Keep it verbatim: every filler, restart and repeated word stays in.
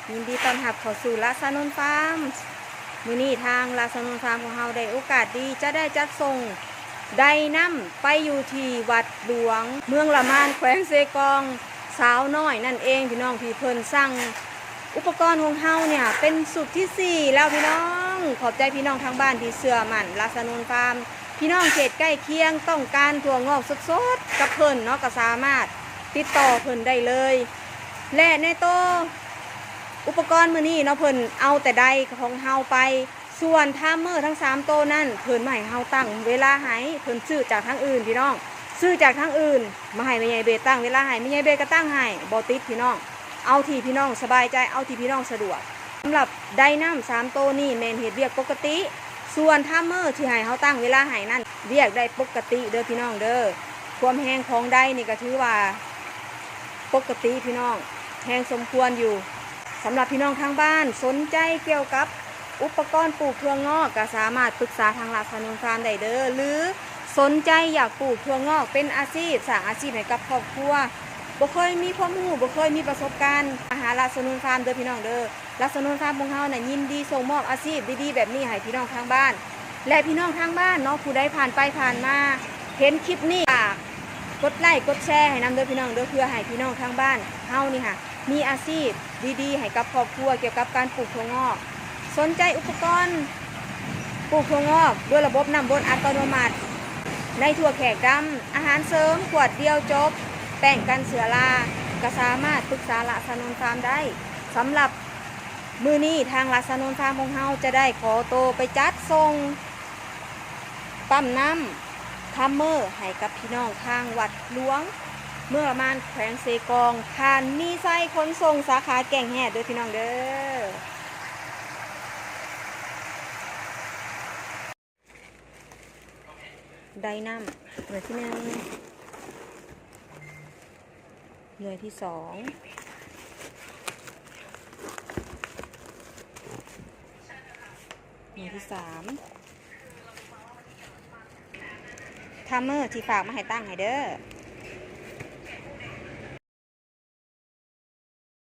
ยินดีต้อนรับเข้าสู่ลาซานนท์ฟาร์ม มื้อนี้ทางลาซานนท์ฟาร์มของเฮาได้โอกาสดีจะได้จัดส่งไดน้ำไปอยู่ที่วัดหลวง เมืองละมาน แขวงเซกอง สาวน้อยนั่นเองพี่น้อง ที่เพิ่นสั่งอุปกรณ์ของเฮาเนี่ยเป็นชุดที่สี่แล้วพี่น้อง ขอบใจพี่น้องทางบ้านที่เชื่อมั่นลาซานนท์ฟาร์ม พี่น้องเขตใกล้เคียงต้องการถั่วงอกสดๆกับเพิ่นเนาะ ก็สามารถติดต่อเพิ่นได้เลย และในโตอุปกรณ์มื้อนี้เนาะ เพิ่นเอาแต่ไดของเฮาไป ส่วนทามเมอร์ทั้งสามโตนั่น เพิ่นมาให้เฮาตั้งเวลาให้ เพิ่นซื้อจากทางอื่นพี่น้อง ซื้อจากทางอื่น มาให้แม่ใหญ่เบสตั้งเวลาให้ แม่ใหญ่เบสก็ตั้งให้ บ่ติดพี่น้อง เอาที่พี่น้องสบายใจ เอาที่พี่น้องสะดวก สำหรับไดน้ำสามโตนี่แม่นเฮ็ดเวียกปกติ ส่วนทามเมอร์ที่ให้เฮาตั้งเวลาให้นั่น เวียกได้ปกติเด้อพี่น้องเด้อ ความแฮงของไดนี่ก็ถือว่าปกติพี่น้อง แฮงสมควรอยู่ สำหรับพี่น้องทางบ้านสนใจเกี่ยวกับอุปกรณ์ปลูกถั่วงอก ก็สามารถปรึกษาทางลาซานนท์ฟาร์มได้เด้อ หรือสนใจอยากปลูกถั่วงอกเป็นอาชีพ สร้างอาชีพให้กับครอบครัว บ่เคยมีความรู้ บ่เคยมีประสบการณ์ มาหาลาซานนท์ฟาร์มเด้อพี่น้องเด้อ ลาซานนท์ฟาร์มของเฮาน่ะยินดีส่งมอบอาชีพดีๆแบบนี้ให้พี่น้องทางบ้าน และพี่น้องทางบ้านเนาะ ผู้ใดผ่านไปผ่านมา เห็นคลิปนี้ ฝากกดไลค์กดแชร์ให้นำเด้อพี่น้องเด้อ เพื่อให้พี่น้องทางบ้านเฮานี่ค่ะ มีอาชีพดีๆให้กับครอบครัวเกี่ยวกับการปลูกถั่วงอก สนใจอุปกรณ์ปลูกถั่วงอกด้วยระบบน้ำวนอัตโนมัติ ในถั่วแขกดำ อาหารเสริมขวดเดียวจบ แป้งกันเชื้อรา ก็สามารถปรึกษาลาซานนท์ฟาร์มได้ สำหรับมื้อนี้ทางลาซานนท์ฟาร์มของเฮาจะได้ขอโตไปจัดส่งปั๊มน้ำทามเมอร์ให้กับพี่น้องทางวัดหลวง เมืองละมาน แขวงเซกอง ผ่านมีไซขนส่งสาขาแก่งแฮดเด้อพี่น้องเด้อ ไดน้ำ หน่วยที่หนึ่ง หน่วยที่สอง หน่วยที่สาม ทามเมอร์ที่ฝากมาให้ตั้งให้เด้อ